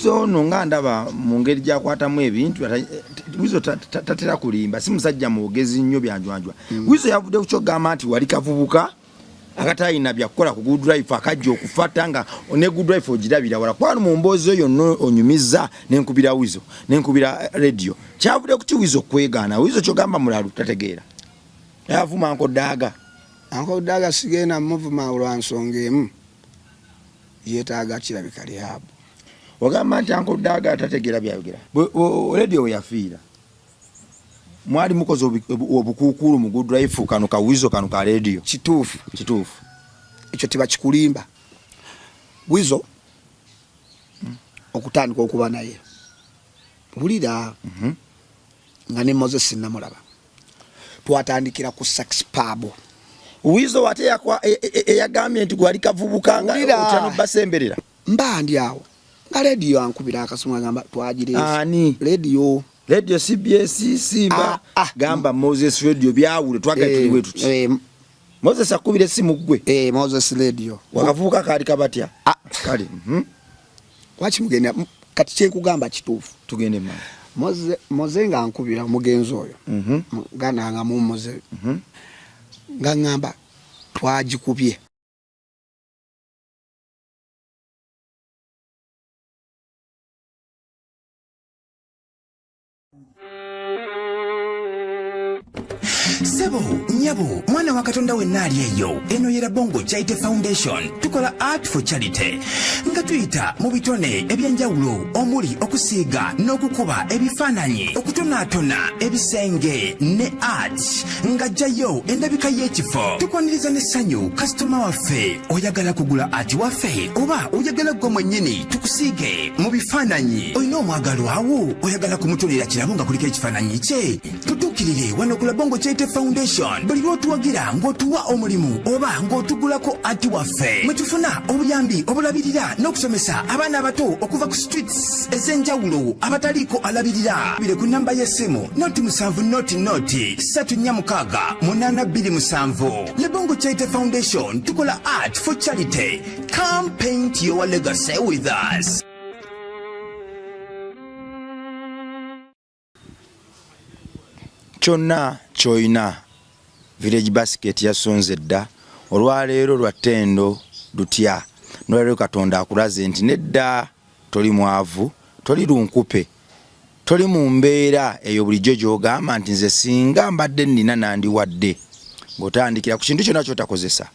Wizo ono nga ndaba mu ngeri gyakwatamu ebintu, Wizo tatera kulimba, si musajja mwogezi nnyo byanjwanjwa. Wizo yavudde ku kyogamba nti wali kavubuka akatalina byakukola ku Good Life, akajja okufata nga ne Good Life ogirabira wala kwano. Mu mboozi eyo yonna onyumiza nenkubira Wizo, nenkubira Radio, kyavudde ku ki Wizo okwegaana? Wizo kyogamba mulalu, tategeera, avuma Uncle Daaga. Uncle Daaga sigenda muvuma lwa nsonga emu, yeetaaga kirabika rehab. Ogamba nti Uncle Daaga tategeera byayogera. Radio we yafiira mwali mukoze obukuukulu mu Good Life, kano ka Wizo, kano ka Radio. Kituufu. Kituufu. Ekyo tebakikulimba. Wizo okutandika okuba naye, wulira, nga ne Moses namulaba, twatandikira ku Sax Pub. Wizo ate eyagambye nti gwali kavubuka nga Wulira. otya nobasemberera. Mba ndi awo nga Radio ankubira akasimu, agamba twagireese. Ani? Radio. Radio CBS, Simba? Ah, ah. Gamba Moses Radio, byawule, twagala tuli bwe tuti. Moses akubira essimu gwe? Eh, Moses Radio. Wakavubuka kaali kabatya? Ah. Kale. Waki mugenda kati kyenkugamba kituufu. Tugende mama. Moze nga nkubira omugenzi oyo, ganda nga mumuze, nga ŋŋamba twagikubye. Sebo, nyabo, mwana wa Katonda wenna ali eyo, eno ye Rabongo Charity Foundation. Tukola art for charity nga tuyita mu bitone ebyenjawulo omuli okusiiga n'okukuba ebifaananyi, okutonaatona ebisenge ne art nga jjayo endabika y'ekifo. Tukwaniriza n'essanyu kasitoma waffe. Oyagala kugula art waffe oba oyagala ggwe mwennyini tukusiige mu bifaananyi? Olina omwagalwawo, oyagala kumutonera kirabo nga kuliko ekifaananyi kye? Tutuukirire wano ku Labongo Charity Foundation. Buli lw'otuwagira ng'otuwa omulimu oba ng'otugulako art waffe, mwe tufuna obuyambi obulabirira n'okusomesa abaana abato okuva ku streets ez'enjawulo abataliiko alabirira. Bire ku namba y'essimu 0 7 0 0 3 4 6 8 2 7. Lebongo Charity Foundation, tukola art for charity. Come paint your legacy with us. Kyonna ky'olina, Village Basket yasonze dda. Olwaleero lwa ttendo lutya nolwaleero Katonda akulaze nti nedda, toli mwavu, toli lunkupe, toli mu mbeera eyo bulijjo gy'ogamba nti nze singa mbadde nnina nandiwadde. Ng'otandikira ku kintu kyonna ky'otakozesa,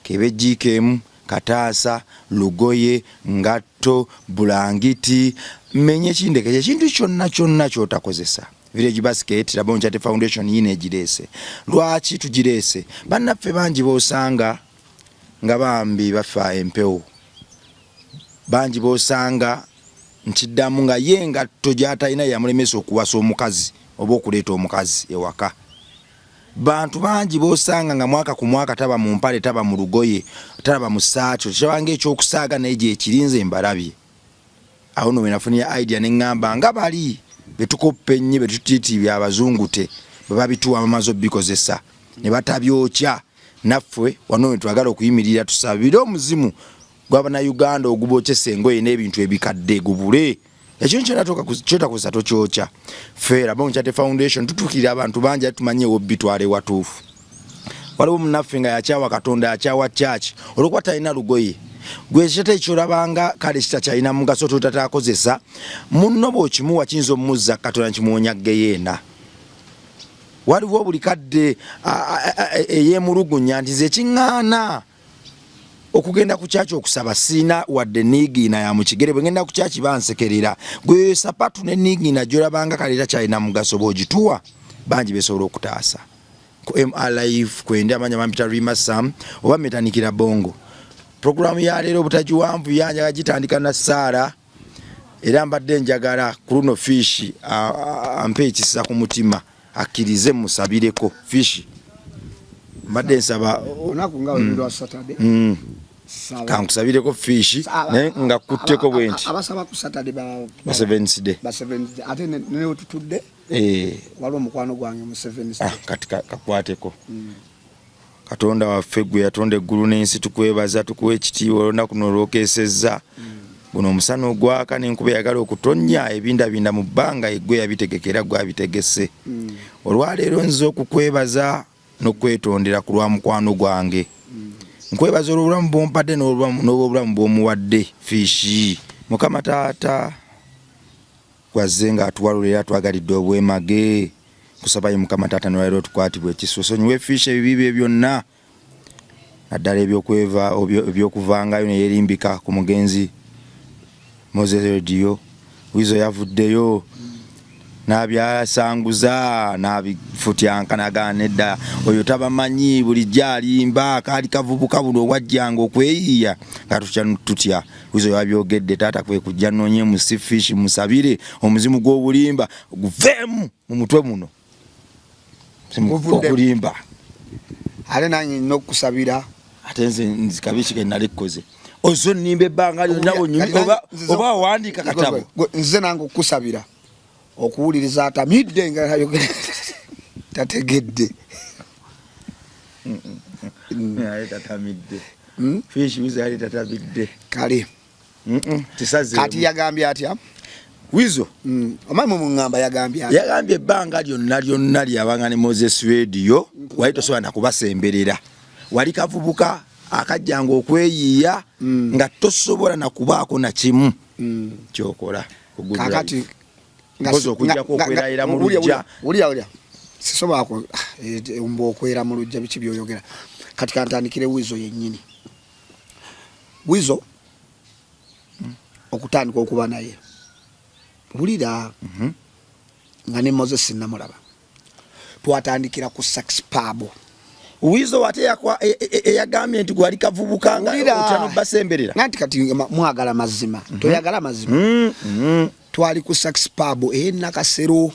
kebe ejjiiko emu, kataasa, lugoye, ngatto, bulangiti, menye kindeke, ekintu kyonna kyonna ky'otakozesa, Village Basket, Rabon Charity Foundation yina egireese. Lwaki tugireese? Bannaffe bangi b'osanga nga bambi bafa empewo, bangi b'osanga nkiddamu nga ye engatto gy'atalina yamulemesa okuwasa omukazi oba okuleeta omukazi ewaka. Bantu bangi b'osanga nga mwaka ku mwaka taba mu mpale, taba mu lugoye, talaba mu ssaati, okyabanga ekyokusaaga naye gyekirinze mbalabye. Awo no wenafunira idea ne ŋŋamba nga bali betukoppa ennyo, betutiitiibya abazungu, te bwe babituwa bamaze obikozesa ne batabyokya, naffe wano we twagala okuyimirira tusabire omuzimu gw'Abannayuganda ogubokyesa engoye n'ebintu ebikadde gubule. Ekintu kyonna kyotakozesa tokyokya. Ffe Rabon Charity Foundation tutuukirira abantu bangi, ate tumanyi bitwala ewatuufu. Waliwo munnaffe nga yakyawa Katonda, yakyawa church olwokuba talina lugoye. Gwe kyata ekyolabanga kale kitakyalina mugaso, totatakozesa, munno bw'okimuwa kiyinza omumuzza Katonda, nkimuwonya geyeena. Waliwo buli kadde eyemulugunya nti nze ekiŋŋaana okugenda ku kyaki okusaba siina wadde niigiina ya mukigere, bwe ngenda ku kyaki bansekerera. Gwe sapatu ne niigiina gyolabanga kale takyalina mugaso, bw'ogituwa bangi besobola okutaasa. Ku MR Live kwendi, amanya bampita Rima Sam oba Metanikira Bongo. Programu ya leero obutagiwanvu yanjaga gitandika na ssaala, era mbadde njagala ku luno Fishi ampe ekisa ku mutima, akkirize musabireko. Fishi, mbadde nsaba olunaku nga lwa Saturday. Kankusabireko Fishi, naye nga kutteko bwe nti. Abasaba ku Saturday ba ba Seventh Day. Ba Seventh Day, ate ne wetutudde waliwo omukwano gwange mu Seventh Day. Kati kakwateko. Katonda waffe, gwe yatonda eggulu n'ensi, tukwebaza, tukuwa ekitiibwa olunaku nolwokeesezza. Guno omusana ogwaka n'enkuba eyagala okutonnya ebindabinda mu bbanga eggwe yabitegeka era gwabitegese. Olwaleero nze okukwebaza n'okwetondera ku lwa mukwano gwange. Nkwebaza olw'obulamu bw'ompadde n'olw'obulamu bw'omuwadde Fishi. Mukama taata gwazze ng'atuwalula era atwagalidde obwemage. Nkusaba ye Mukama taata nolwaleero otukwatibwa ekisa osonyiwe Fishi ebibi bye byonna naddala ebyokweva ebyokuvangayo ne yeerimbika ku mugenzi Moses Radio. Wizo yavuddeyo n'abyasanguza n'abifutyanka n'agamba nedda oyo tabamanyi bulijjo alimba kaali kavubuka buno obwajjanga okweyiiya nga tutya tutya. Wizo yabyogedde taata kwe kujja noonye mu Fish musabire omuzimu gw'obulimba guveemu mu mutwe muno. Okulimba ate nange nina okukusabira ate nze nzikabi ki kenali kukoze ozo nnimba ebbanga lyonna oba owandiika katabo nze nange okukusabira okuwuliriza atamidde nga ayogera tategedde tatamidde hmm? Fish wizo yali tatamidde kale kati yagambye atya Wizo omanyi mumuŋŋamba yagambye atya yagambye ebbanga lyonna lyonna lyabanga ne Moses Radio wali tosobola nakubasemberera wali kavubuka akajjanga okweyiiya nga tosobola nakubaako nakimu kyokola kakati mpozi okujjako okwerayira mu lujja wulira wulira sisobola mbu okwera mu lujja biki byoyogera kati kantandikire Wizo yennyini Wizo okutandika okuba naye wulira nga ne Moses namulaba twatandikira ku Sax Pub. Wizo ate eyagambye nti gwali kavubuka nga otya nobasemberera nanti kati mwagala mazima toyagala mazima twali ku Sax Pub e Nakasero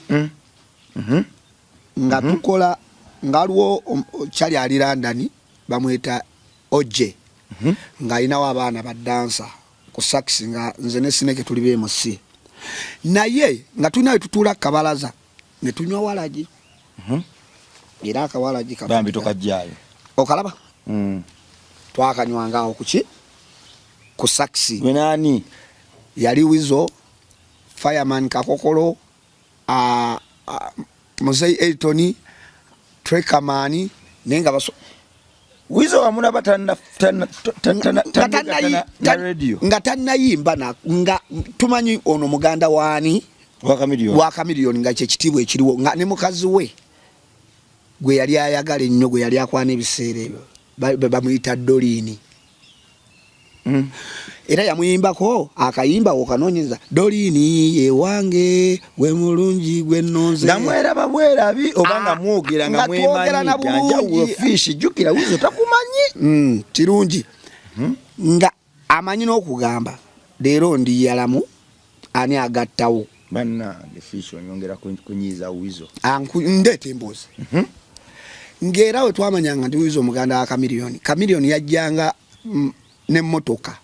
nga tukola nga aliwo kyali ali London bamweta Oje ng'alinawo abaana ba dansa ku Sax nga nze ne Snake tuli be MC naye nga tulina we tutuula kabalaza ne tunywa walagi era akawalagi bambi tokajjaayo okalaba twakanywanga awo kuki ku Sax nani yali Wizo Fireman Kakokolo Muzei Elton Trekamani naye nga Wizo wamulaba nga tannayimba nga tumanyi ono muganda waani wa Chameleone nga kyekitiibwa ekiriwo nga ne mukazi we gwe yali ayagala ennyo gwe yali akwana ebiseera ebyo bamuyita Dolini Era yamuyimbako akayimba okanoonyeza Dolini yewange gwe mulungi gwe nnonze nga mweraba bwerabi oba nga mwogera nga mwemanyi Fish jjukira Wizo takumanyi kirungi nga amanyi n'okugamba leero ndi yalamu ani agattawo bannange Fish onyongera kunyiiza Wizo ndeeta emboozi ng'era we twamanyanga nti Wizo muganda wa Chameleone Chameleone yajjanga n'emmotoka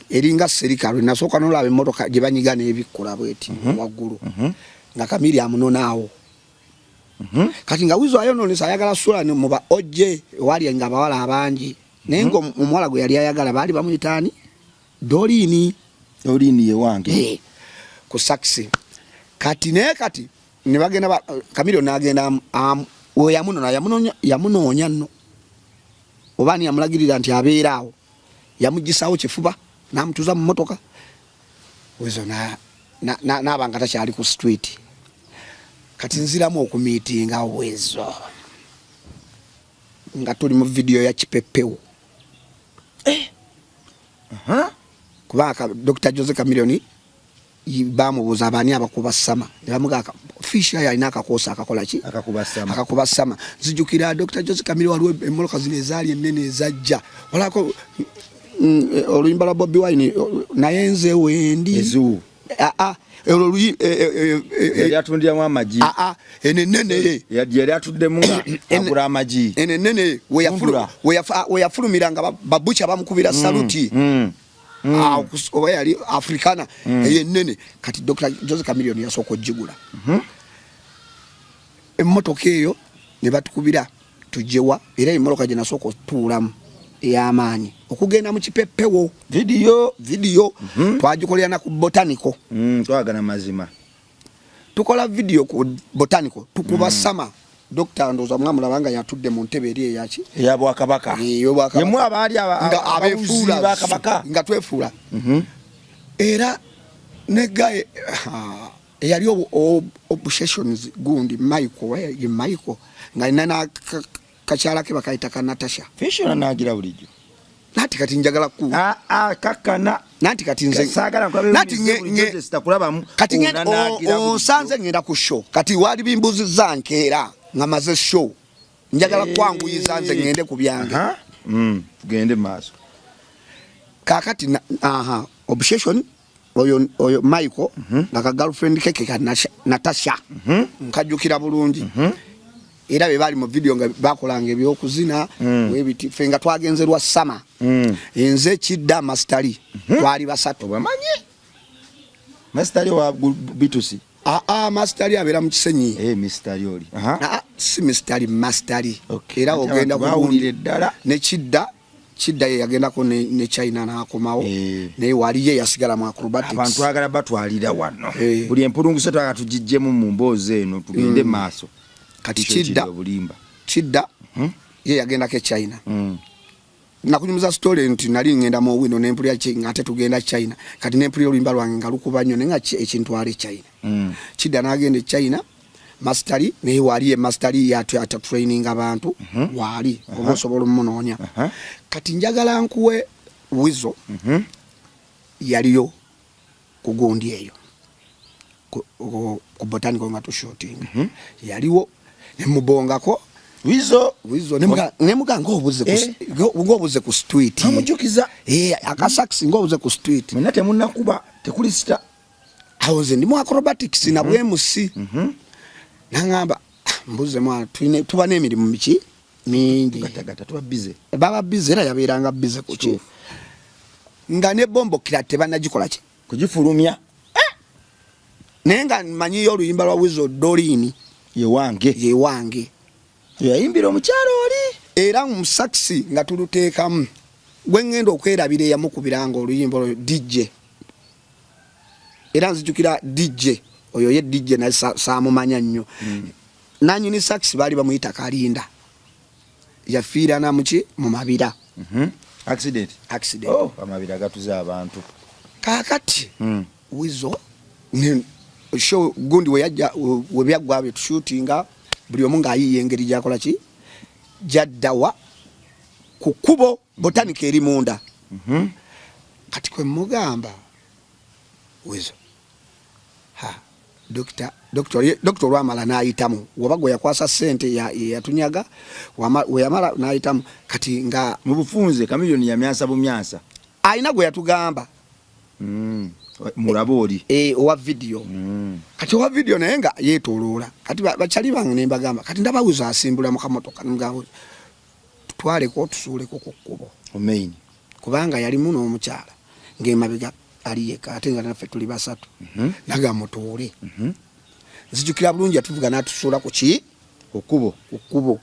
eringa serika lwe nasooka n'olaba emmotoka gye banyiga n'ebikkula bweti waggulu nga Chameleone amunonaawo kati nga Wizo ayonoonesa ayagala sula mu ba OJ wali nga abawala abangi naye nga omuwala gwe yali ayagala baali bamuyita ani Dolini Dolini ye wange ku Sax kati naye kati ne bagenda Chameleone n'agenda we yamunona yamunoonya nno oba ani yamulagirira nti abeera awo yamugisaawo kifuba n'amutuuza mu mmotoka Wizo n'aba nga takyali ku street kati nziramu okumiitinga Wizo nga tuli mu vidiyo ya Kipepewo kubanga Dr. Jose Chameleone bamubuuza abaani abakuba sama ne bamugamba Fish ayo alina akakoosi akakola ki akakuba sama nzijukira Dr. Jose Chameleone waliwo emmotoka zino ezaali ennene ezajja walako oluyimba lwa Bobi Wine naye nze wendi olwo yali atundiramu amagi eno ennene yali atuddemu nga agula amagi eno ennene weyafulumira nga babucha bamukubira saluti oba yali Africana eyo ennene kati Dr. Jose Chameleone yasooka ogigula emmotoka eyo ne batukubira tujewa era emmotoka gye nasooka otuulamu. Ey'amaanyi okugenda mu kipepewo. Vidiyo. Vidiyo. Twagikolera na ku Botanical. Twagana mazima. Tukola vidiyo ku Botanical, tukuba sama Dokita, ndowooza mwamulaba nga yatudde mu ntebe eri eyaki? Eyabwakabaka. Ey'obwakabaka. Yemwe abaali nga ababuzi abeefuula bakabaka. Nga twefuula. Era ne guy eyali obsessions gundi Michael, ye Michael nga alina na kakyala ke bakayita ka Natasha. Fishona nagira bulijjo. Nati kati njagala ku Ah, ah, kakkana. Nati kati nze saagala nkulabe. Nati bulijjo sitakulabamu. Kati Onanaagira bulijjo. Onsanze ngenda ku show. Kati wali bimbuziza nkeera nga maze show, njagala kwanguyiza nze ngende ku byange. Aha. Tugende mu maaso. Kakati aha, obsession oyo Michael nga ka girlfriend ke ke ka Natasha, nkajjukira bulungi. Era be bali mu video nga bakolanga ebyokuzina webiti. Ffe nga twagenze lwa sama, nze, Kidda, Mastali, twali basatu. Obamanyi Mastali wa bitusi? Aa, Mastali abeera mu Kisenyi. Eh, Mistali oli. Aha. Aa, si Mistali, Mastali. Okay. Era Ate ogenda abantu bawulira eddala. Ne Kidda, Kidda ye yagendako ne China n'akomawo. Naye wali ye yasigala mu acrobatics. Abantu twagala batwalira wano. Buli empulunguso twagala tugiggyemu mu mboozi eno, tugende maaso. Kati Ekyo Kidda kiri obulimba. Kidda ye yagendako e China. Nakunyumiza story nti nali ngenda mu wino nempulira ki nga ate tugenda China. Kati nempulira oluyimba lwange nga lukuba nnyo, naye nga ekintwala e China. Kidda n'agenda e China, Mastali naye waali ye Mastali ata training abantu waali, oba osobola omunoonya. Kati njagala nkuwe Wizo. Yaliyo ku gundi eyo ku Botanical nga tushootinga, yaliwo nemubongako. Wizo. Wizo nemuga ngaobuze ng'obuze ku street. Amujukiza. Eh, akasakisi ng'obuze ku street. Mwenna temunnakuba, tekuli sita. Awo nze ndi mu acrobatics na bwemusi. Naŋŋamba, "Ah, mbuze mwana, tuba n'emirimu miki mingi." Tugatagata, tuba busy. Baba busy, era yabeeranga busy ku ki. Kituufu. Nga ne bombokira tebannagikola ki? Kugifulumya. Naye nga mmanyiyo oluyimba lwa Wizo, Dolini. Yewange. Yewange. Yayimbira omukyalo oli. Era mu sakisi nga tuluteekamu, gwe ŋŋenda okwerabira eyamukubiranga oluyimba olwo, DJ. Era nzijukira DJ oyo ye DJ naye saamumanya nnyo. Nanyini sakisi baali bamuyita Kalinda, yafiira namuki mu Mabira. Accident. Accident. Oh, amabira gatuze abantu. Kaakati Wizo show gundi weyajja, webyaggwa bye tushootinga, buli omu ng'ayiiya engeri gyakola ki jaddawa ku kkubo Botanica eri munda. Kati kwe mugamba Wizo, ha dokita, dokita olwamala n'ayitamu, woba gwe yakwasa ssente yatunyaga, weyamala n'ayitamu kati nga mu bufunze Kamiliyoni yamyansa bumyansa. Alina gwe yatugamba. Mulabe oli. Eh, owa video. Kati owa video naye nga yeetoloola. Kati bakyali bange ne mbagamba, kati ndaba Wizo asimbula mu kamotoka, nemugamba tutwaleko tusuuleko ku kkubo. Omeini. Kubanga yalimu n'omukyala ng'emabega ali yekka, ate nga naffe tuli basatu. Naga mutuule. Nzijukira bulungi yatuvuga n'atusuula ku ki? Ku kkubo. Ku kkubo.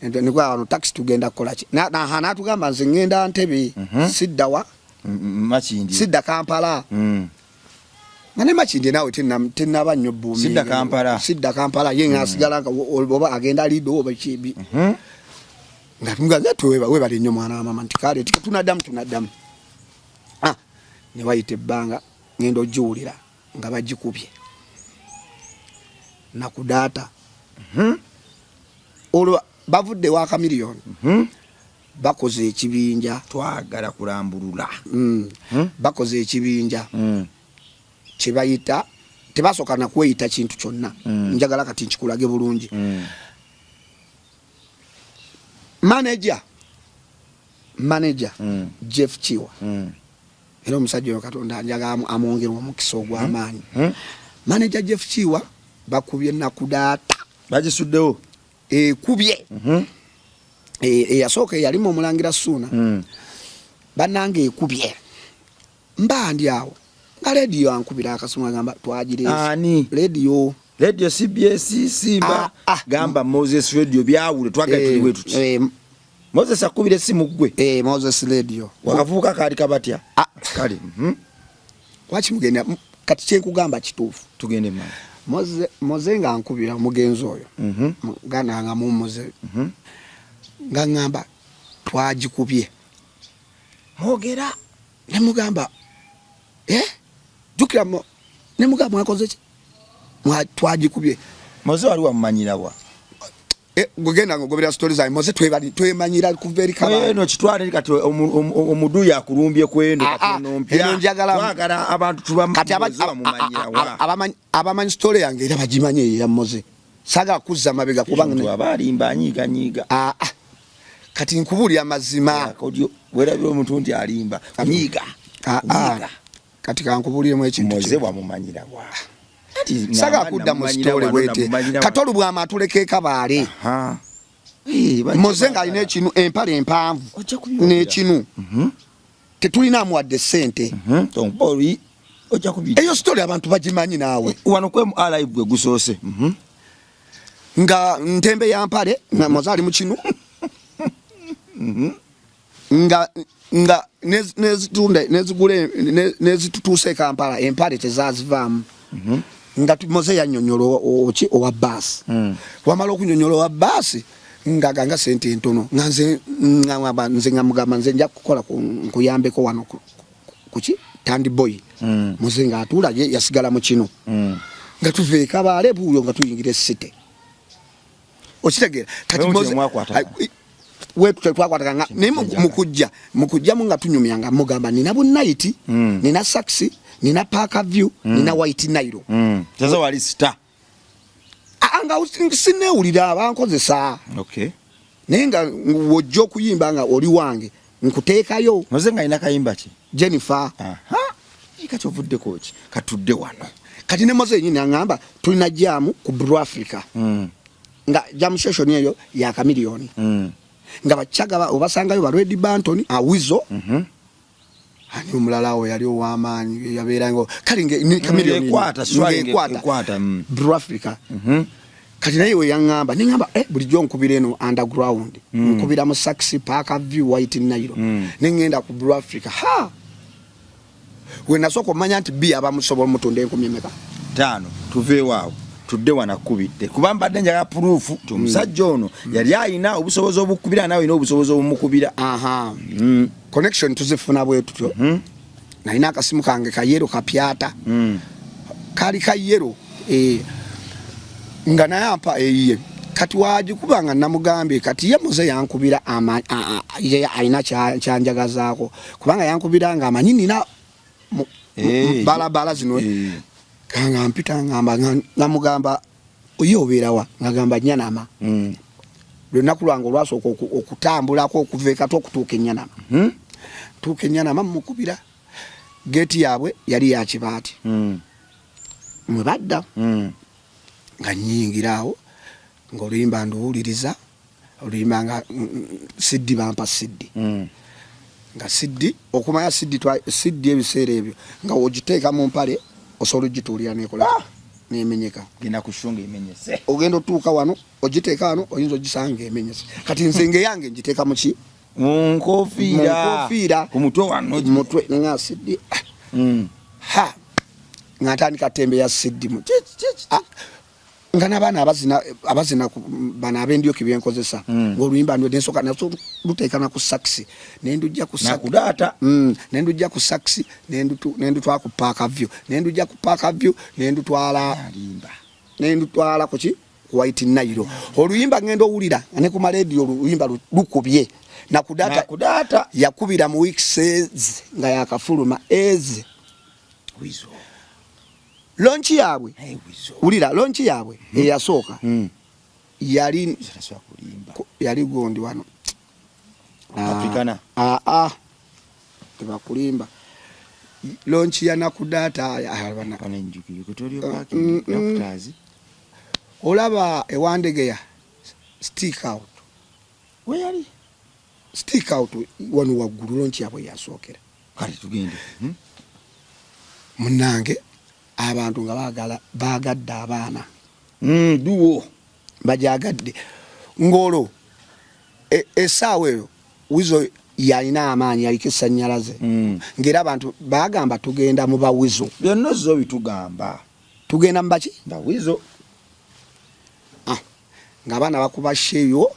Nigwa wano taxi tugenda kukola ki? N'atugamba nze ŋŋenda Ntebe, siddawa. Makindye. Sidda Kampala. Nga ne Makindye naawe tennaba nnyo buumi. Sidda Kampala. Sidda Kampala ye ng'asigala nga oba agenda Lido oba ki nga tumugamba webale nnyo mwana wa mama, nti kale tunaddamu tunaddamu. Ah, ne wayita ebbanga, ngenda ogiwulira nga bagikubye nakudaata. Olwo bavudde wa Kamiliyoni, bakoze ekibinja. Twagala kulambulula. Bakoze ekibinja kyebayita, tebasooka nakweyita kintu kyonna. Njagala kati nkikulage bulungi. Manager Jeff Kiwa, era omusajja oyo Katonda njagala amwongere omukisa ogw'amaanyi. Manager Jeff Kiwa, bakubye nakudaata. Bagisuddewo. Ekubye eyasooka eyalimu omulangira Suuna. Bannange, ekubye, mba ndi awo nga Lediyo ankubira akasimu, agamba twagireese. Ani? Lediyo. Radio CBS, Simba? Ah, ah. Gamba Moses Radio, byawule, twagala tuli bwe tuti. Moses akubira essimu ggwe? Eh, Moses Radio. Wakavubuka kaali kabatya? Ah. Kale. Lwaki mugenda kati kyenkugamba kituufu. Tugende maaso. Moze, Moze nga nkubira omugenzi oyo. Muganda nga mumuze. Nga ŋŋamba twagikubye. Mwogera. Ne mugamba, eh? Jjukira ne mugamba mwakoze ki? Twagikubye. Moze wali wamumanyira wa? Gwe genda ng'ogobera story zange. Moze twemanyira kuva eri Kabaale. Eno kitwale eri kati omuduuyi akulumbye kweno, Ah, kati ah, eno mpya. Eno njagala Twagala abantu tuba Kati Moze bamumanyira wa? abamanyi story yange era bagimanyi eyo ya Moze. Saagala kuzza mabega kubanga Omuntu aba alimba anyiiganyiiga. Ah, ah. Kati nkubuulira mazima. Akodyo, weerabira omuntu nti alimba. Nyiiga. Ah, ah. Nyiiga. Kati kankubuuliremu ekintu Moze kino. wamumanyira wa? Kati Saagala ngamba kudda mu namumanyira story wano, bwete. namumanyira wano. Katolu bw'ama atuleka e Kabaale. Aha. Eh, bajja Moze ng'alina ekinu, empale empanvu Ojja kubyogera. n'ekinu. Tetulina amuwadde ssente. Tompoli, ojja kubiri. Eyo story abantu bagimanyi naawe. Wano kwe mu alive gwe gusoose. Nga ntembe ya mpale, nga Moze ali mu kinu. Nga nezitunda, nezigula, nezitutuusa e Kampala, empale tezazivaamu. Nga Moze yannyonnyola oki owa baasi. Wamala okunyonnyola owa baasi, nga ganga sente ntono. Nga nze, nga ngamba, nze nga mugamba, nze nja kukola nkuyambeko wano kuki? Tandi boy. Moze ng'atuula, ye yasigala mu kino. Nga tuva e Kabaale buuyo nga tuyingira e city. Okitegeera? Kati Naye Moze mwakwatagana. Ai, wetu tetwakwatagana nga, naye mukujjamu nga tunyumya nga mugamba nina bu night, nina saxi, nina Park View, nina White Nile. Sasa wali star. Ah, nga sineewulira abankozesa. Naye nga wojja okuyimba nga oli wange nkuteekayo. Moze nga alina kayimba ki? Jennifer. Aha. Kati ovuddeko ki? Katudde wano. Kati ne Moze yennyini aŋŋamba tulina jam ku Blue Africa. Nga jam session eyo ya Chameleone. Nga bachaga obasangayo ba Red Banton, Awizo. Ani omulala awo yali ow'amaanyi yabeeranga kale ne Chameleone Ng'ekwata, swali ng'ekwata. ng'ekwata. Blue Africa. Kati naye we yaŋŋamba, ne ŋŋamba, bulijjo nkubira eno underground. Nkubira mu Saxi, Park View, White Nile. Ne ŋŋenda ku Blue Africa. Ha! We nasooka omanya nti B abamusobola omutunda enkumi emeka? 5. Tuveewo awo. Tudde wano akkubidde. Kuba mbadde njagala proof nti omusajja ono yali alina obusobozi obukubira, naawe olina obusobozi obumukubira. Aha. Connection tuzifuna bwe tutyo. Nalina akasimu kange ka yellow kapyata. Kali ka yellow. Nga naye ampa eyiye. Kati wagikuba nga namugambye kati ye Moze yankubira ye alina kyanjagazaako. Kubanga yankubira nga amanyi nina balabala zino. Kanga mpita ngamba, namugamba oye obeera wa? Ngagamba Nyanama. Lunaku lwange olwasooka okutambulako okuva e Katwe okutuuka e Nyanama. Tuuka e Nyanama mukubira. Geeti yaabwe yali ya kibaati. Mwe badda. Nga nnyingira awo, ng'oluyimba nduwuliriza, oluyimba nga, CD bampa CD. Nga CD, okumanya CD CD ebiseera ebyo, nga ogiteeka mu mpale, osobola ogituulira n'ekola n'emenyeka. Genda ku show ng'emenyese. Ogenda otuuka wano, ogiteeka wano, oyinza ogisanga ng'emenyese. Kati nze ng'eyange ngiteeka mu ki? Mu nkofiira. Mu nkofiira. Ku mutwe wano. Ku mutwe, nga CD. Ha! Nga ntandika tembe ya CD mu. Ki, ki, ki? Ah, nga n'abaana abazina ku, bano ab'endyoki bye nkozesa. Ng'oluyimba ndwe nsooka naso luteeka na ku sax, ne ndujja ku sax. Nakudaata. Ne ndujja ku sax, ne ndutwala ku Park View. Ne ndujja ku Park View, ne ndutwala Alimba. Ne ndutwala ku ki? Ku White Nile. Oluyimba ngenda owulira ne ku maleediyo oluyimba lukubye. Nakudaata. Nakudaata. Yakubira mu weeks ez nga yakafuluma ez. Wizo. Launch yaabwe. Hey, Wizo. Wulira launch yaabwe eyasooka. Yali Wizo tasobola kulimba. Yali gundi wano. Africana. Tebakulimba. Launch ya Nakudaata, bana. Bana enjukiro, Equatorial Park, Doctors. Olaba ewandegeya stick out. We yali? Stick out wano waggulu launch yaabwe yasookera. Kale tugende. Munnange abantu nga baagadde abaana. Duo. Bajagadde. Ng'olwo Essaawa eyo Wizo yalina amaanyi, yaliko essannyalaze ng'era abantu bagamba tugenda mu bawizo. Byonna ozze obitugamba. Tugenda mu baki? Bawizo. Ah, ng'abaana bakuba sheyo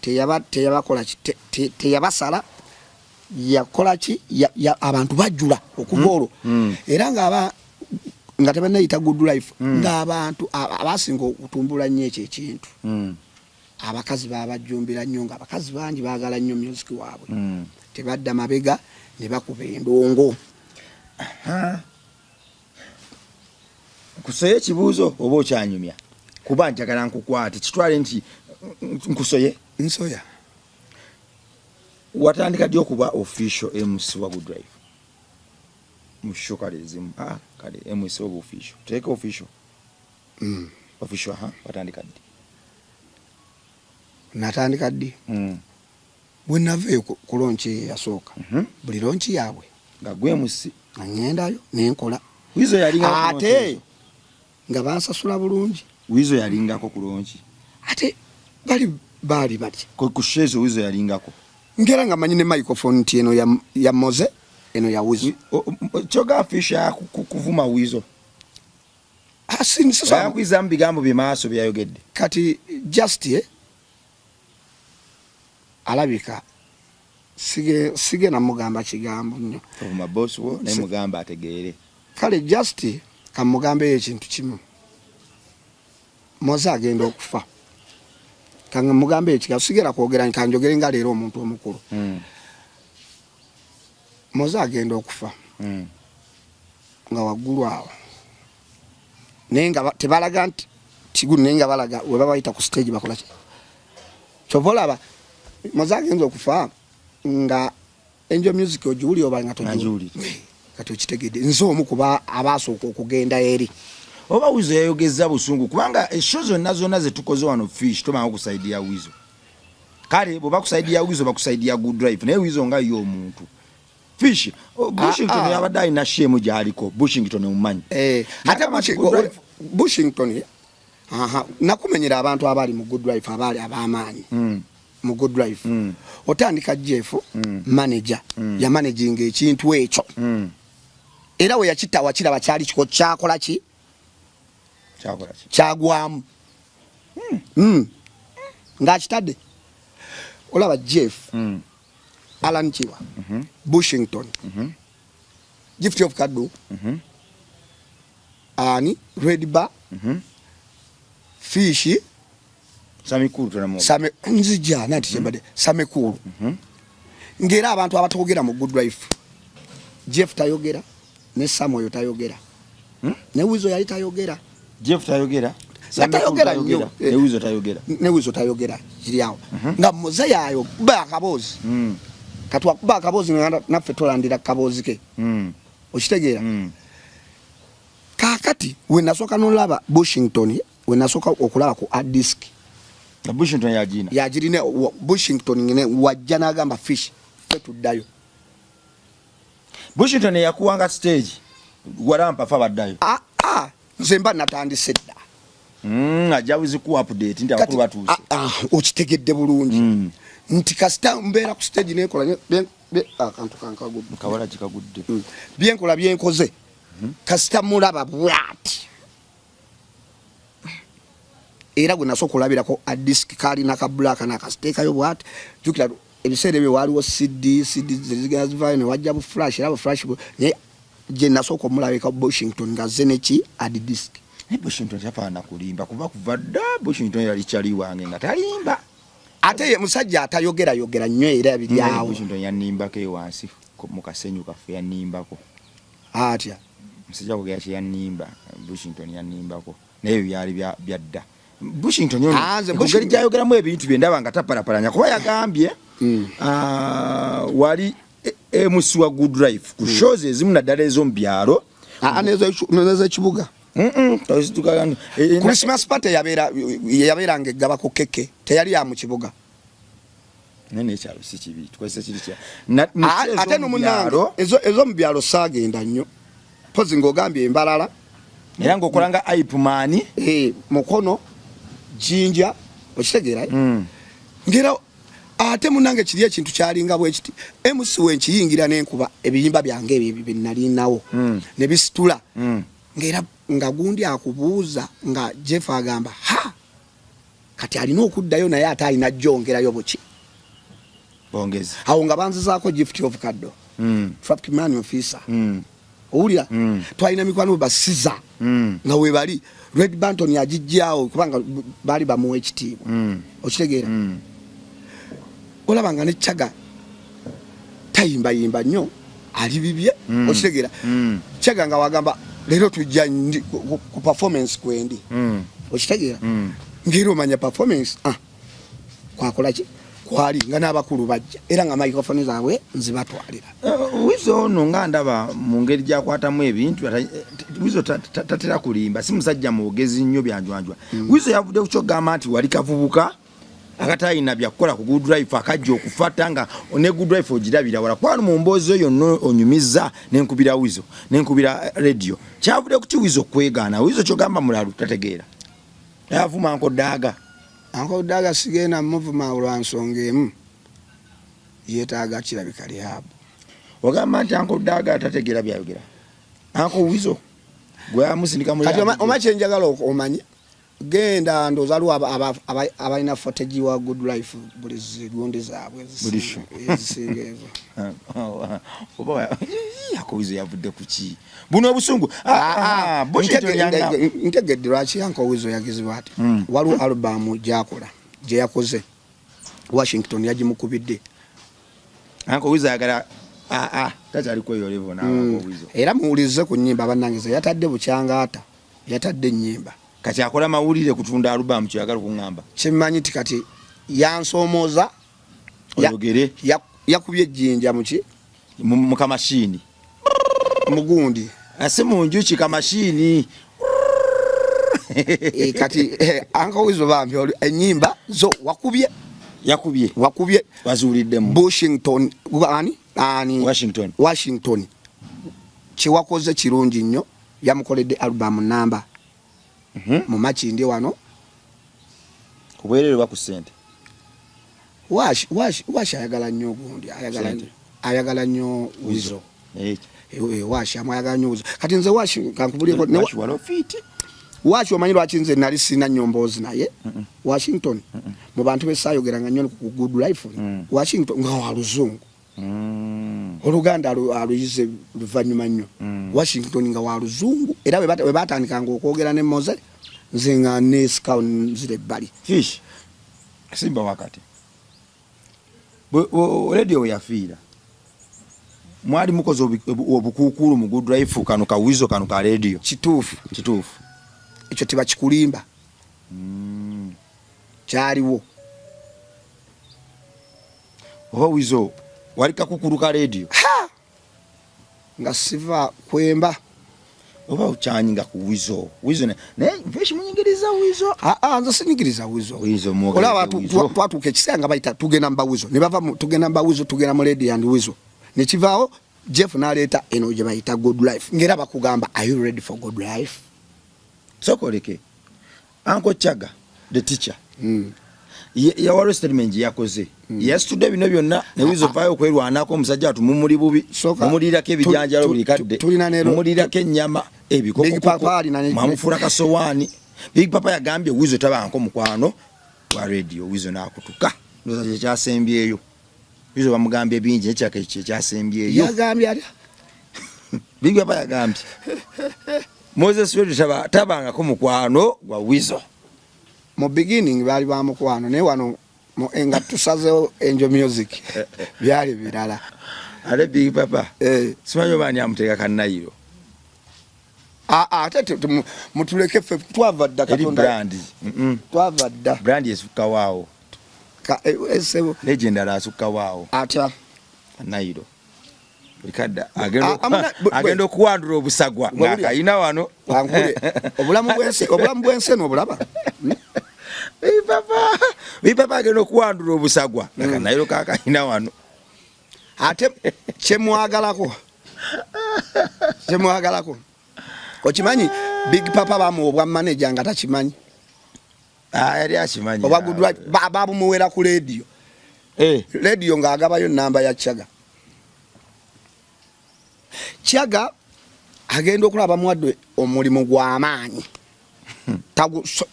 teyabakola ki, teyabasala yakola ki, abantu bajjula okuva olwo. Era ng'aba nga tebanayita Good Life, ng'abantu abasinga okutumbula nnyo ekyo ekintu, abakazi babajjumbira nnyo, nga abakazi bangi baagala nnyo music waabwe. Tebadda mabega ne bakuba endongo. Nkusoye ekibuuzo oba okyanyumya? Kuba njagala nkukwate, kitwale nti nkusoye. Nsoya. Watandika ddi okuba official MC wa Good Life? Mu show kale ezimu, ah, kale MC oba official, teeka official. Official, ha, watandika ddi? Natandika ddi? Bwe nava eyo ku launch eyo eyasooka, buli launch yaabwe nga gwe MC, nga ŋŋendayo nenkola. Wizo yalingako ku launch ate ezo? Nga bansasula bulungi. Wizo yalingako ku launch? Ate bali baali batya ku show ezo? Wizo yalingako? Ngera nga manyi ne microphone nti eno ya Moze, eno ya Wizo. Kyoga Fisha kuvuma Wizo? Ah, Yakwizamu bigambo bye maaso byeyayogedde. Kati just alabika sigenda mugamba kigambo nnyo. Ovuma boss wo naye mugamba ategeere. Kale just kamugambeyo ekintu kimu. Moze agenda okufa, kamugambeyo ekigambo, sigenda kwogera, kanjogere nga leero omuntu omukulu. Moze agenda okufa nga waggulu awo, naye nga tebalaga nti kigulu, naye nga balaga we babayita ku stage bakola ki. Kyova olaba Moze agenza okufa nga Angel Music ogiwulira oba nga togiwulira? Kati okitegedde, nze omu kuba abaasooka okugenda eri. Oba Wizo yayogezza busungu, kubanga eshow zonna zonna zetukoze wano, Fish tobanga ku side ya Wizo. Kale bweba ku side ya Wizo, baku side ya Good Life, naye Wizo nga ye omuntu, Fish, oh, Bushington yabadde alina shame gy'aliko. Bushington omumanyi? Eh, ate Bushington, aha, nakumenyera abantu abaali mu Good Life, abaali ab'amaanyi mu Good Life. Otandika Jeff, manager, yamanaginga ekintu ekyo. Era we yakita wakiraba kyali kiko kyakola ki, Kyakola ki? Kyagwamu. Ng'akitadde olaba Jeff, Alan Kiwa, Bushington, Gift of Kaddu, ani, Red Bar, Fish. Samikulu tonamu. Same nzija nanti kyembadde Samikulu. Ng'era abantu abatogera mu Good Life, Jeff tayogera ne Sam oyo tayogera, ne Wizo yali tayogera. Jeff tayogera. Nga tayogera nnyo. Ne Wizo tayogera. Ne Wizo tayogera, kiri awo nga Moze yaayo kuba akaboozi. Kati wakuba akaboozi nga naffe tolandira kaboozi ke. Okitegeera? Kaakati we nasooka nolaba Bushington, we nasooka okulaba ku hard disk. Na Bushington yagina. Yagirina Bushington ngene wajja n'agamba Fish ffe tuddayo. Bushington yakuwanga stage walampa fa baddayo. Ah, ah, nze mba natandise dda. Ajja ku update nti abakulu batuuse. Ah, ah, okitegedde bulungi. Nti kasita mbeera ku stage nenkola akantu kankagudde. Kawala kikagudde. Byenkola byenkoze. Kasita mulaba bwati. Era gwe nasooka olabirako hard disk kaalina ka black n'akasiteekayo bwati. Jjukira ebiseera ebyo waaliwo CD, CD zigenda zivaayo ne wajja bu flash, era bu flash naye gye nasooka omulabika Bushington ng'azze ne ki hard disk. Naye Bushington tafaanana kulimba, kuba kuva dda Bushington yali kyali wange nga talimba. Ate ye musajja atayogerayogera nnyo era biri awo. Bushington yannimbako ewansi mu kasenyu kaffe, yannimbako. Atya? Musajja kwogera kye yannimba, Bushington yannimbako, naye ebyo byali bya dda. Bushington ono, Ah, nze engeri Bushington gy'ayogeramu ebintu bye ndaba nga tapalapalanya, kuba yagambye, wali MC wa Good Life ku shows ezimu naddala ez'omu byalo. Ah, ah, n'ez'ekibuga. Christmas party yabeeranga eggaba ku keke, teyali ya mu kibuga. Naye n'ekyalo si kibi, tukozesa kiri kya Ah, ate no munnange, ez'omu byalo saagenda nnyo, mpozi ng'ogambye embalala. Era ng'okola nga hype man. Eh, Mukono, Jinja, okitegeera, eh? Ngera ate munange kiri ekintu kyalinga bwekiti, MC wenkiyingira nenkuba ebiyimba byange ebyo byenalinawo ne bisitula, ngera nga gundi akubuuza nga Jeff agamba ha kati alina okuddayo, naye ate alina jongerayo buki. Bongezi. Awo nga banzizaako Gift of Kaddo, traffic man officer. Owulira? Twalina mikwano basiza nga webali Red Banton agijjawo kubanga baali bamuwa ekitiibwa. Okitegeera? Olaba nga ne Chaga tayimbayimba nnyo, ali bibye. Okitegeera? Chaga nga wagamba leero tujja ku performance kwendi. Okitegeera? Ngaera omanya performance, ah, kwakola ki kwali nga n'abakulu bajja era nga microphone zaabwe nzibatwalira. Wizo ono nga ndaba mu ngeri gyakwatamu ebintu, Wizo tatera kulimba, si musajja mwogezi nnyo byanjwanjwa. Wizo yavudde ku kyogamba nti wali kavubuka akatalina byakukola ku Good Life, akajja okufata nga ne Good Life ogirabira wala kwano. Mu mboozi eyo yonna onyumiza nenkubira Wizo, nenkubira radio, kyavudde kuki Wizo okwegaana? Wizo kyogamba mulalu, tategeera, avuma Uncle Daaga. Uncle Daaga sigenda muvuma lwa nsonga emu, yeetaaga kirabika rehab. Ogamba nti Uncle Daaga tategeera byayogera? Uncle Wizo gwe amusindika mu Kati oma kyenjagala omanye, genda ndowooza aliwo abalina footage wa Good Life, buli zigundi zaabwe Buli show. Ezisinga ezo. Oba Uncle Wizo yavudde ku ki buno obusungu? Ah, ah, bullshit. Ntegedde lwaki Uncle Wizo yagizibwa ati. Waliwo alubamu gyakola, gye yakoze Washington, yagimukubidde. Uncle Wizo ayagala, ah, ah, takyali kweyo level nawe. Uncle Wizo. Era muwulirize ku nnyimba bannange ze yatadde bukyangaata, yatadde ennyimba. Kati akola mawulire kutunda alubamu, kyoyagala okuŋŋamba? Kyemmanyi ti kati yansoomooza. Oyogere. Yakubye ejjinja muki? Mu kamashini. Mugundi. Ase mu njuki kamashini. Kati Uncle Wizo bambi ennyimba zo wakubye. Yakubye. Wakubye. Bazuuliddemu. Washington ani ani? Washington. Washington kyewakoze kirungi nnyo, yamukoledde album namba mu Makindye wano. Kubwerere oba ku ssente? Wash wash wash ayagala nnyo gundi, ayagala Ssente. Ayagala nnyo Wizo. Eh, Wash amwayagala nnyo Wizo. Kati nze Wash kankubulireko Wash wala ofiiti. Wash omanyi lwaki nze nali sina nnyo mboozi naye? Washington mu bantu besaayogeranga nnyo ku Good Life. Washington nga wa luzungu, oluganda aluyize luvannyuma nnyo. Washington nga wa luzungu, era bwe batandikanga okwogera ne Moze, nze nga neesikawo nzira ebbali. Fish simba wakati Radio we yafiira, mwali mukoze obukuukulu mu Good Life, kano ka Wizo, kano ka Radio. Kituufu. Kituufu. Ekyo tebakikulimba. Kyaliwo. Oba Wizo wali kakukulu ka Radio? Nga siva kwemba. Oba okyanyinga ku Wizo? Wizo naye Fish munyigiriza Wizo. Ah, ah, nze sinyigiriza Wizo. Wizo mwogere. Olaba Wizo. Twatuuka ekiseera nga bayita tugenda mu bawizo ne bava tugenda mu bawizo, tugenda mu Radio and Wizo, nekivaawo Jeff n'aleeta eno gye bayita Good Life, ng'era bakugamba, "Are you ready for Good Life?" Sokoleke Uncle Chaga the teacher. Yawaliwo statement gye yakoze, yasitudde bino byonna ne Wizo vaayo okwerwanako. Omusajja watu mumuli bubi, mumulirako ebijanjalo buli kadde, mumulirako ennyama, Big Papa alina ebikokoko, mwamufuula kasowaani. Big Papa yagambye Wizo tabanko mukwano wa Radio. Wizo n'akutuka, ndoza kyekyasembyeyo. Wizo bamugambye bingi, ekyaka ekyo kyekyasembyeyo. Yagambye atya? Big Papa yagambye Moses Radio tabangako mukwano gwa Wizo. Mu beginning baali ba mukwano, naye wano nga tusazeewo Angel Music byali birala. Ate Big Papa, simanyi oba ani amuteeka kanayiro. Ah, ah, ate mutuleke ffe, twava dda. Eri Katonda brand. Twava dda. Brand esukka waawo. Sebo. Legend ala asukka waawo. Atya? Kanayiro buli kadde agenda Ah, agenda okuwandula obusagwa ng'akayina wano. Kankule, obulamu bw'ensi eno obulaba. Big Papa, Big Papa agenda okuwandula obusagwa nga kanayiro kakayina wano. Ate kyemwagalako okimanyi, Big Papa bamuwa obwa manager nga takimanyi. Ah, yali akimanyi Oba good life babumuwera ku radio. Eh. Radio ng'agabayo namba ya Chaga. Chaga agenda okulaba bamuwadde omulimu gw'amaanyi.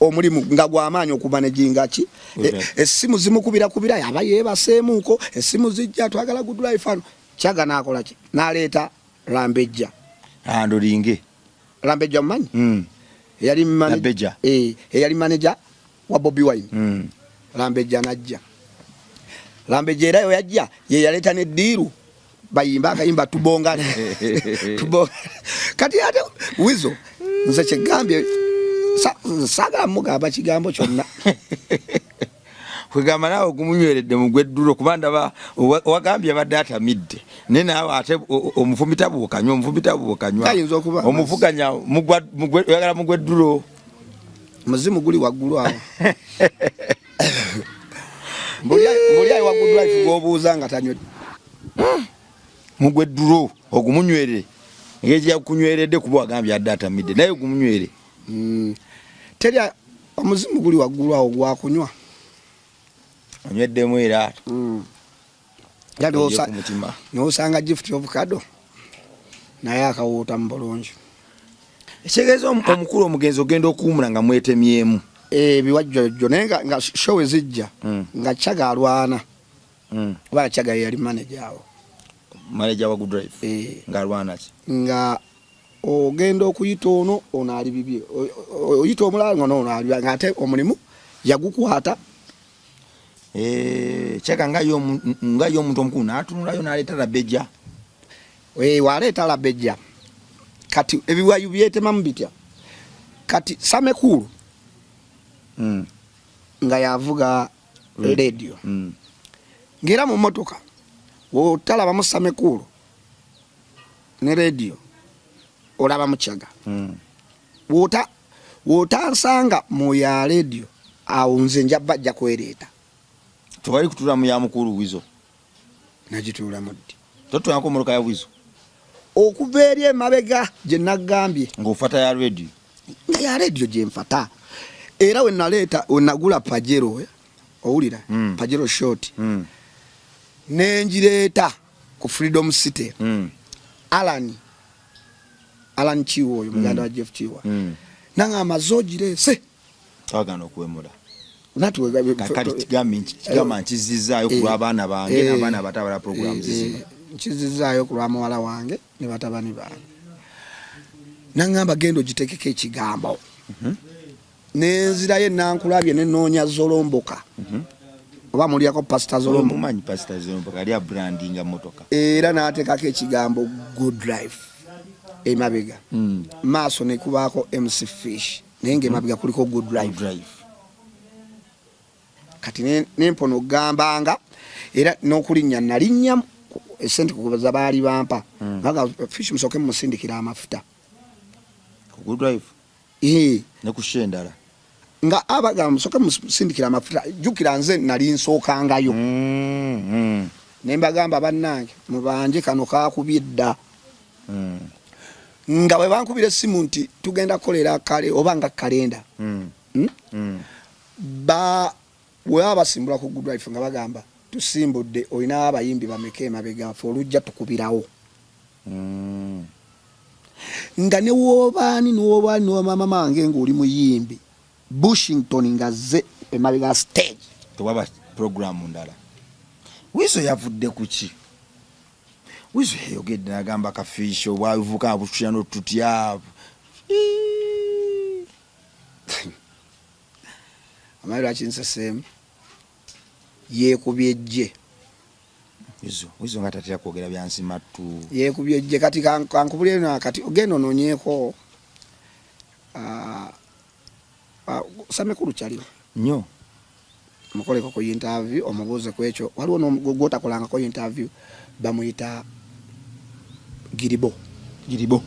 Omulimu nga gw'amaanyi okumanejinga ki? Essimu zimukubira kubira yaba yeebaseemuuko, essimu zijja twagala good life ano. Chaga n'akola ki? N'aleeta Lambejja. Andolinge. Lambejja omumanyi? Eyali Lambejja. Eyali manager wa Bobi Wine. Lambejja n'ajja. Lambejja era yo yajja ye yaleeta ne ddiiru bayimba akayimba tubongane. Tubongane. Kati ate Weasel nze kyegambye saagala mugamba kigambo kyonna. Kwegamba naawe ogumunyweredde mu gw'eddulo kuba ndaba wagambye abadde atamidde naye naawe ate omufumita bwokanywa, omufumita bwokanywa. Kayinza okuba amazzi. Omuvuganya oyagala mu gw'eddulo. Muzimu guli waggulu awo. Mbuli ayi wa good life gw'obuuza nga tanywedde. Mu gw'eddulo ogumunywere. Engeri gye yakunyweredde kuba wagambye adde atamidde naye ogumunywere. Teri omuzimu guli waggulu awo gwakunywa. Onyweddemu era. Era Ogyeko mutima. n'osanga gift of kado naye akawuuta mu bulungi. Ekitegeeza omukulu omugenzi ogenda okuwumula nga mwetemyemu. Ebiwajjojjo naye nga show ezijja nga Chaga alwana. Oba Chaga ye yali manager awo. Manager wa Good Life. Ng'alwana ki? Nga ogenda okuyita ono, ono ali bibye. Oyita omulala nga ono ali bibye, ng'ate omulimu yagukwata. Chaga nga ye omuntu omukulu n'atunulayo n'aleeta Labejja. Waleeta Labejja. Kati ebiwayu byetemamu bitya? Kati Samekulu nga yavuga radio. Ng'era mu mmotoka w'otalabamu Samekulu ne radio olabamu Chaga. W'otansanga mu ya radio awo nze nja bajja kwereeta. Tewali kutuula mu ya mukulu Weasel. Nagituulamu ddi? Totuulako mmotoka ya Weasel. Okuva eri emabega gye nagambye. Ng'ofata ya radio. Nga ya radio gye nfata. Era we naleeta, we nagula Pajero, owulira? Pajero short. Ne ngireeta ku Freedom City. Alan Kiwa oyo muganda wa Jeff Kiwa. Nangamba zogireese. Twagaana okuwemula. Nati we gabe, Kakati kigamba nkizizaayo ku lw'abaana bange n'abaana abato abala programs zino. Nkizizaayo ku lwa muwala wange ne batabani bange. Nangamba genda ogitekeko ekigambo. Nenzirayo enankulabye ne nnoonya Zolomboka. Oba mulyako Pastor Zolomboka. Omumanyi Pastor Zolomboka ali abrandinga mmotoka. Era n'ateekako ekigambo Good Life emabega. Maaso ne kubaako MC Fish. Naye ng'emabega kuliko Good Life. Good Life. Kati ne mpona okugambanga era n'okulinnya nalinnya essente kubaza baali bampa. Nga Fish musooke mumusindikira amafuta. Ku Good Life? Ne ku show endala. Nga abagamba musooke musindikira amafuta, jjukira nze nali nsookangayo. Ne mbagamba bannange mubanje kano kaakubye dda. Nga bwe bankubira essimu nti tugenda kukolera kale oba nga kalenda. Bwe baba basimbula ku Good Life nga bagamba tusimbudde olina abayimbi bameka emabega ffe olujja tukubirawo. Nga ne w'obaani, ne w'obaani, ne w'amaama mange ng'oli muyimbi, Bushington ng'azze emabega stage. Tewaba program ndala. Weasel yavudde ku ki? Weasel yayogedde n'agamba Kafiisha obwavuka abututya n'otutya. Amanyi lwaki nseseemu? Yeekubye ejje. Weasel, Weasel nga tatera kwogera bya nsimattu. Yeekubye ejje. Kati kankubulire na kati ogenda onoonyeeko, Samekulu kyaliwo. Nnyo. Mukoleko ku interview omubuuze ku ekyo. Waliwo gw'otakolangako interview bamuyita Giribo. Giribo.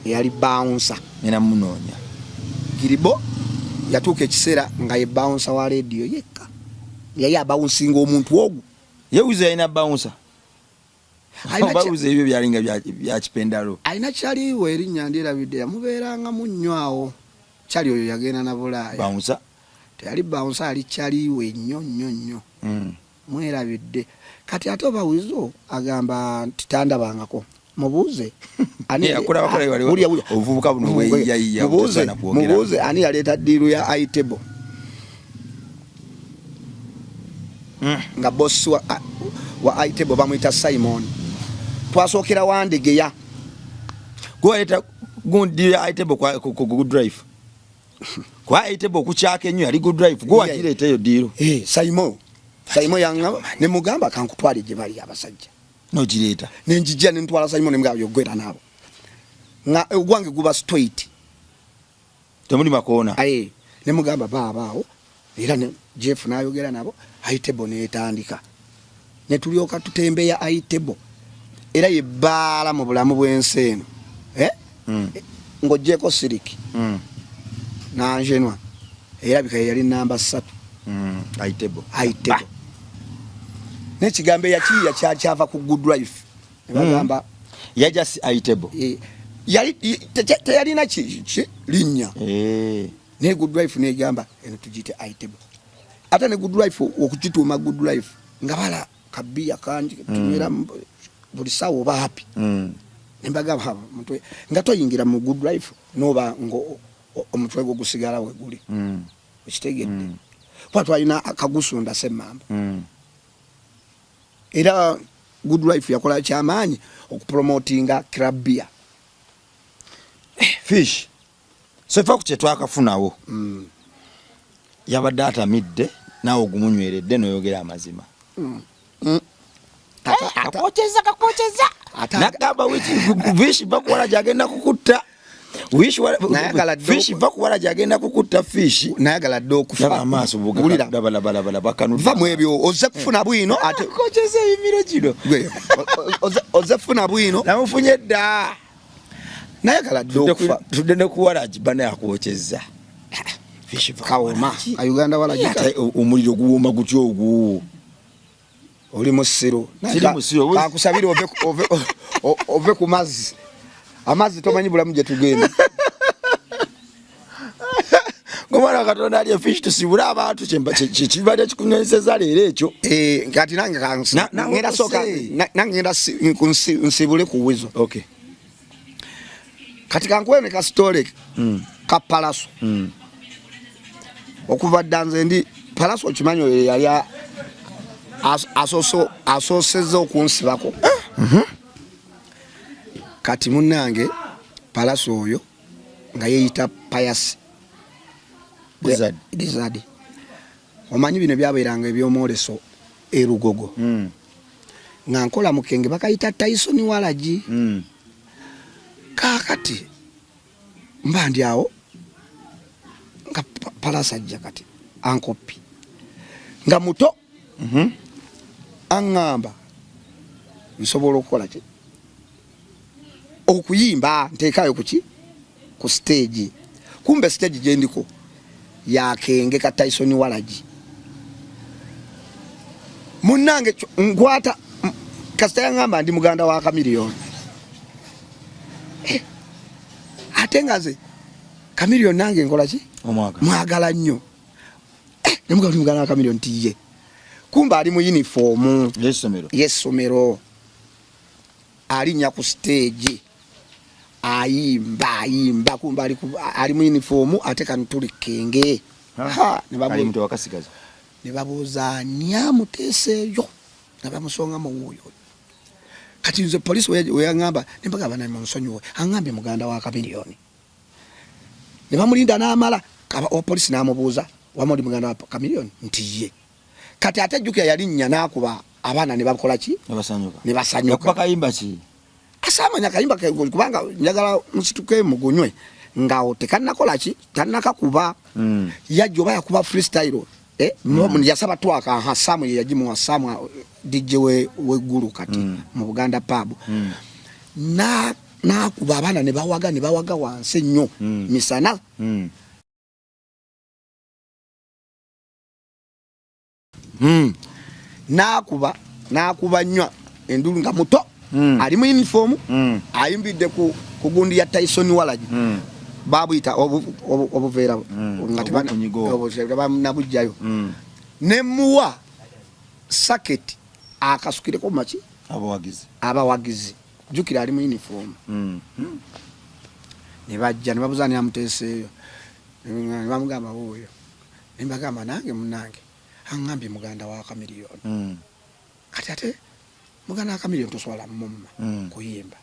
Eyali bouncer. Nina munoonya. Giribo yatuuka ekiseera nga ye bouncer wa radio yekka. Yali abawunsinga omuntu ogwo. Ye Weasel yalina bouncer. Oba Weasel ebyo byalinga bya kipendalo. Alina kyaliwo erinnya ndyerabidde yamubeerangamu nnyo awo. Kyali oyo yagenda na Bulaaya. Bouncer. Teyali bouncer, ali kyaliwe nnyo nnyo nnyo. Mwerabidde. Kati ate oba Wizo agamba nti tandabangako, mubuuze. Mubuuze ani yaleeta deal ya itable nga boss wa itable bamuyita Simon. Twasookera Wandegeya. Gwaleeta gundi ya itable ku Good Life. Kwa itable okukyaka ennyo yali Good Life. Gwe wagireeta eyo deal. Eh, Simon. Simon yangamba ne mugamba kankutwale gye bali abasajja. Nogireeta. Ne njijja ne ntwala Simon ne mugamba yogera nabo. Nga ogwange guba straight. Temuli makoona. Aye, ne mugamba baaba awo era ne Jeff n'ayogera nabo itable n'etandika. Ne tulyoka tutembeya itable. Era ye bbaala mu bulamu bw'ensi eno. Eh? Ng'oggyeko siriki. Nanjenwa. Era bika yali namba 3. Itable. Itable. N'ekigambo eyakiyiya kyava ku Good Life. Ne bagamba yaja si itable. Yali teyalina linnya. Naye Good Life n'egamba eno tugiyite itable. Ate ne Good Life okugituuma Good Life nga bala kabiya kangi tunywera buli ssaawa oba happy. Ne mbagamba mutwe nga toyingira mu Good Life n'oba omutwe gwo gusigala we guli. Okitegedde. Kuba twalina akagusunda Semmamba. Era Good Life yakola kyamaanyi okupromotinga club beer. Fish. So ife ku kye twakafunawo. Yabadde atamidde naawe ogumunyweredde n'oyogera amazima. Kakwokeza, kakwokeza. Nagamba Fish bakuwala gy'agenda kukutta. Fish bakuwala gy'agenda kukutta Fish. Nayagala dde okufa. Laba amaaso Wulira. laba, laba, laba, laba, kanudde. Va mu ebyo, ozze kufuna bwino ate Kakwokeza ebimiro gino. Gwe, ozze kufuna bwino. Namufunye dda. Nayagala dde okufa. Tudde ne ku waragi bana yakwokeza. Fish va Kawoma. waragi. A Uganda waragi. Ate omuliro guwoma gutya ogwo? Oli musiru. Siri musiru. Kakusabire ove ku mazzi. Amazzi tomanyi bulamu gye tugenda. Ng'omwana Katonda alye fish tusibule abantu kibadde kikunyonyesezza leero ekyo. Kati nange ngenda sooka, nange ngenda nsibule ku Wizo. Kati kankuwe ne ka story ka Palaso. Okuva dda nze ndi Palaso okimanyi oyo yali asoosezza okunsibako. Kati munnange Palaso oyo nga yeeyita Pius Lizard. Lizard. Omanyi bino byabeeranga eby'omwoleso e Lugogo. Nga nkola mukenge bakayita Tyson Walagi. Kaakati mba ndi awo nga Palaso ajja kati ankopi nga muto. Aŋŋamba nsobola okukola ki? Okuyimba nteekayo ku ki? Ku stage. Kumbe stage gye ndiko yakenge ka Tyson Walagi. Munnange nkwata kasita yaŋŋamba ndi muganda wa Chameleone. Ate nga nze Chameleone nange nkola ki? Omwagala. Mwagala nnyo. Ne mugamba ndi muganda wa Chameleone nti ye. Kumbe ali mu uniform. Y'essomero. Y'essomero. Alinnya ku stage. Ayimba, ayimba, kumbe ali mu uniform ate kano tuli kenge. Ha, ne Ali muto wakasigaza. Ne babuuza ani amuteeseeyo? Ne bamusonga mu wuuyo. Kati nze poliisi we yaŋŋamba, ne mbagamba naye munsonyiwe, aŋŋambye muganda wa Chameleone. Ne bamulinda n'amala, owa poliisi n'amubuuza, wamma oli muganda wa Chameleone? Nti ye. Kati ate jjukira yalinnya n'akuba abaana ne bakola ki? Ne basanyuka. Ne basanyuka. Yakuba kayimba ki? Asaamanya kayimba ke, kubanga njagala musituke mugunywe ng'awo tekannakola ki? Tannakakuba. Yajja oba yakuba freestyle. Yasaba twaka, aha, Sam ye yagimuwa, Sam, DJ w'eggulu kati mu Buganda pub. N'akuba abaana ne bawaga, ne bawaga wansi ennyo misana. N'akuba, n'akuba nnyo endulu nga muto. Ali mu uniform, ayimbidde ku gundi ya Tyson Walagi. Babuyita obuveera nga tebanabujjayo, nemuwa saketi akasukireko maki abawagizi. Abawagizi, jjukira ali mu uniform. Ne bajja ne babuuza, "Ani amuteeseeyo?" Ne bamugamba wuuyo. Ne mbagamba, "Nange munange aŋŋambye muganda wa Kamiliyoni." Kati ate muganda wa Kamiliyoni tosobola mumma kuyimba.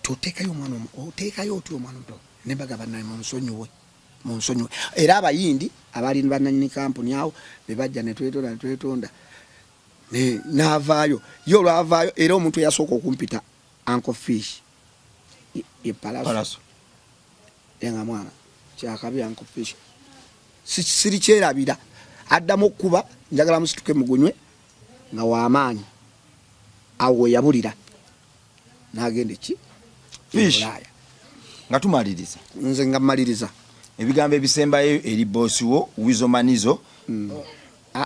Toteekayo omwana, oteekayo otya omwana omuto? Ne mbagamba, "Naye munsonyiwe, munsonyiwe." Era abayindi abaali bannanyini kampuni awo be bajja ne twetonda, ne twetonda, n'avaayo. Ye olwavaayo, era omuntu eyasooka okumpita Uncle Fish ye Palaso. Palaso. Nga mwana kyakabi Uncle Fish, sirikyerabira. Addamu okukuba "Njagala musituke mugunywe" nga wamaanyi. Awo we yabulira n'agenda eki? Fish. Bulaaya. Nga tumaliriza, Nze nga mmaliriza. Ebigambo ebisembayo eri boosi wo Wizo Manizo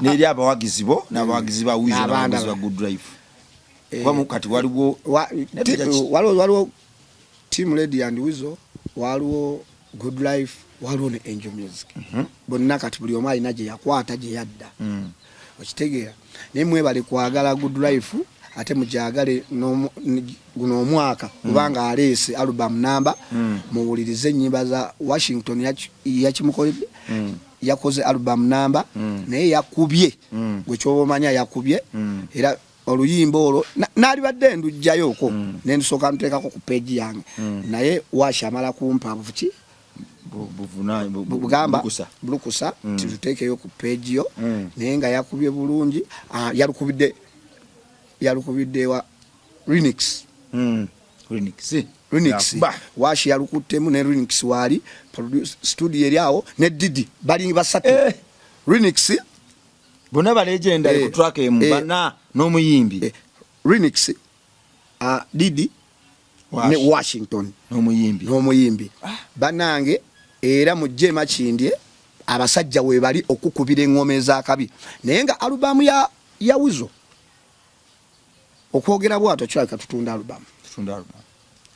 n'eri abawagizi bo n'abawagizi ba Wizo N'abandi n'abawagizi ba Good Life, kuba kati waliwo Waliwo Team Lady and Wizo, waliwo Good Life, waliwo ne Angel Music. Bonna kati buli omu alina gye yakwata, gye yadda. Okitegeera? Naye mwebale kwagala Good Life, ate mugyagale guno omwaka, kubanga aleese album namba. Muwulirize ennyimba za Washington, yakimukoledde. Yakoze album namba, naye yakubye. Gwe kyoba omanya, yakubye. Era oluyimba olwo naalibadde ndugjayooko nendusooka ntuteekako ku page yange, naye Washi amala kumpa buki? Bugamba Bulukusa. Bulukusa tituteekeyo ku page yo. Naye nga yakubye bulungi. Ah, yalukubidde wa Renix. Renix. Renix. Yakuba. Washi yalukuttemu ne Renix, waali studio eri awo ne Didi, bali basatu. Renix. Bonna ba legendary ku track emu, bana n'omuyimbi. Renix, Didi Wash. Ne Washington. N'omuyimbi. N'omuyimbi. Banange, era mujje Makindye, abasajja webali okukubira eŋŋoma ezakabi. Naye nga alubamu ya Wizo okwogera bwatyo, kirabika tutunda alubamu. Tutunda album.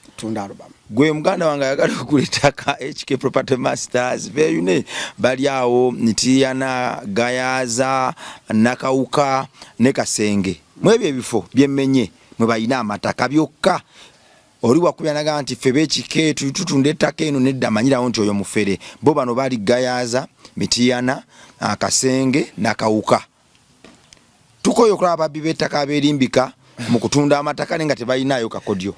Tutunda alubamu. Gwe muganda wange ayagala okugula ettaka, HK Property Masters beyune, bali awo Ntiyana, Gayaza, Nakawuka ne Kasenge. Mu ebyo ebifo byemmenye mwe balina amataka byokka. Oli wakubya naga nti ffe bekike tutunda ettaka eno, nedda, manyirawo nti oyo mufere. Bo bano bali Gayaza, Mitiyana, Kasenge, Nakawuka. Tukoye okulaba ababbi b'ettaka abeerimbika mu kutunda amataka naye nga tebalinayo kakodyo.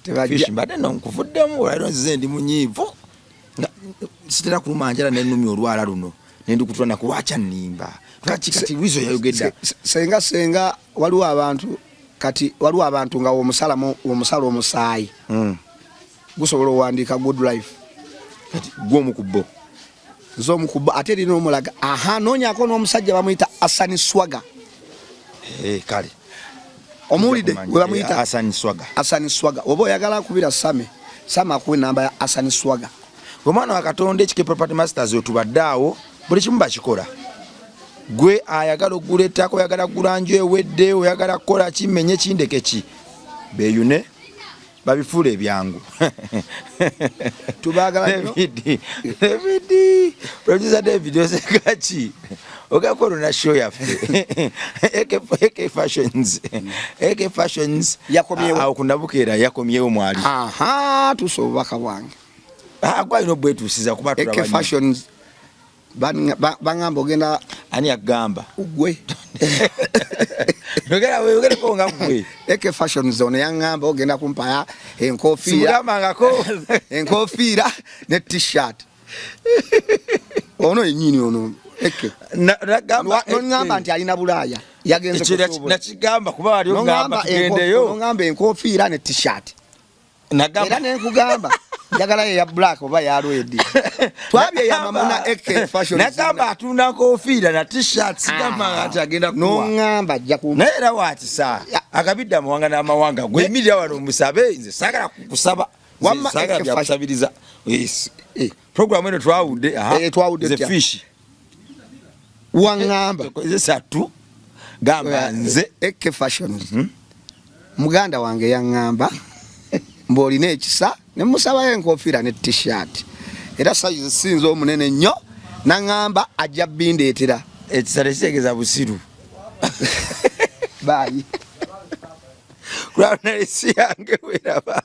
Tebajja. Fish, mbadde no nkuvuddemu olwaliro, nzize ndi munyiivu. Nga sitera kuluma njala, nenumya olwala luno nendikutula naku. Lwaki annimba? Lwaki kati Wizo yayogedda? Senga waliwo abantu, kati waliwo abantu nga omusala omusaayi gusobola owandiika Good Life. Kati gwe omu ku bo. Nze omu ku bo. Ate erina omulaga, aha, noonyako n'omusajja bamuyita Asani Swaga. Eh, kale. Omuwulidde gwe bamuyita? Asani Swaga. Asani Swaga. Oba oyagala kubira Same, Same akuwa enamba ya Asani Swaga. Omwana wa Katonda, HK Property Masters otubadde awo, buli kimu bakikola. Gwe ayagala okugula ettaka, oyagala kugula nju ewedde, oyagala kukola ki, menye kindeke ki, beyune babifuula ebyangu. Tubaagala nnyo. David, David, producer David, oseka ki? Ogenda na show yaffe AK Fashions, AK Fashions. Yakomyewo. Awo ku Nabukeera yakomyewo mwali. Aha, tuusa obubaka bwange. Ah, gwalina obwetuusiza kuba AK tulaba nnyo. Fashions baŋŋamba ogenda. Ani yakugamba? Gwe. Yogereko nga gwe. AK Fashions ono yaŋŋamba ogenda kumpaya enkofiira. Simugambangako. Enkofiira ne T-shirt. Ono yennyini ono AK. Nagamba Noŋŋamba nti alina Bulaaya, yagenze Ekyo kusuubula. Nakigamba kuba wali ogamba Noŋŋamba tugendeyo. Noŋŋamba enkofiira ne T-shirt. Nagamba Era nenkugamba njagala ye ya black oba ya red. Twabyeyama muna AK Fashion. Nagamba atunda nkofiira na T-shirt, sigamba nti agenda kuwa. Noŋŋamba ajja ku Naye era wakisa akabidde amawanga n'amawanga. Gwe yimirira wano omusabe, nze saagala kukusaba. Nze Wamma saagala AK byakusabiriza. Yes. Eh. Program eno twawudde, aha. Eh, twawudde Nze tutya? Fish. Waŋŋamba Kozesa tu gamba nze. AK Fashions, muganda wange yaŋŋamba. Mbu olina ekisa ne musabayo enkofiira ne t-shirt era sayizi sinza omunene nnyo, naŋŋamba ajja bindeetera. Ekisa tekitegeeza busiru. Baayi. Kulabonalesi yange weraba.